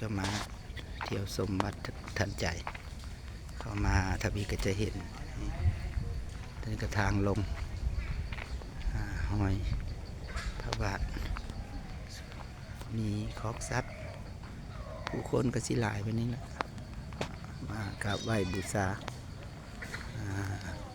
ກໍມາທ່ຽວຊົມວັດທັນໃຈ ເຂົ້າມາທາງພີ້ກໍຈະເຫັນ ນີ້ ຕົວນີ້ກໍທາງລົງ ອາ ຮອຍພະບາດ ມີຄອກສັດ ຜູ້ຄົນກໍຊິຫຼາຍປານນີ້ແຫຼະ ມາກາບໄຫວ້ບູຊາ. ອ່າ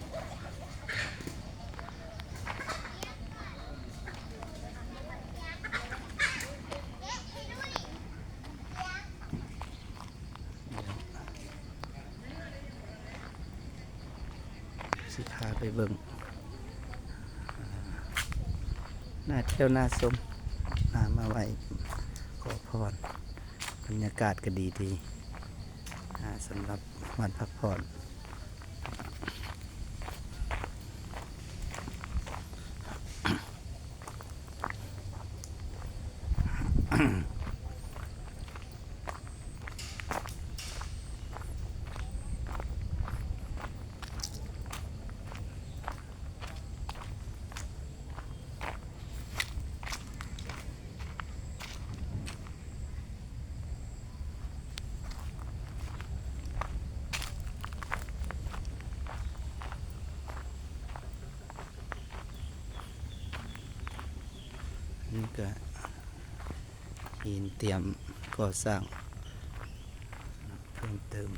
ຊິພາໄປເບິ່ງ ອ່າ ໜ້າທ່ຽວໜ້າຊົມ ມາ ມາໄຫວ້ຂໍພອນ ບັນຍາກາດກໍດີໆ ອ່າ ສຳລັບວັນພັກຜ່ອນ. ນີ້ກະຫີນຕຽມກໍ່ສ້າງເພີ່ມເຕີມ.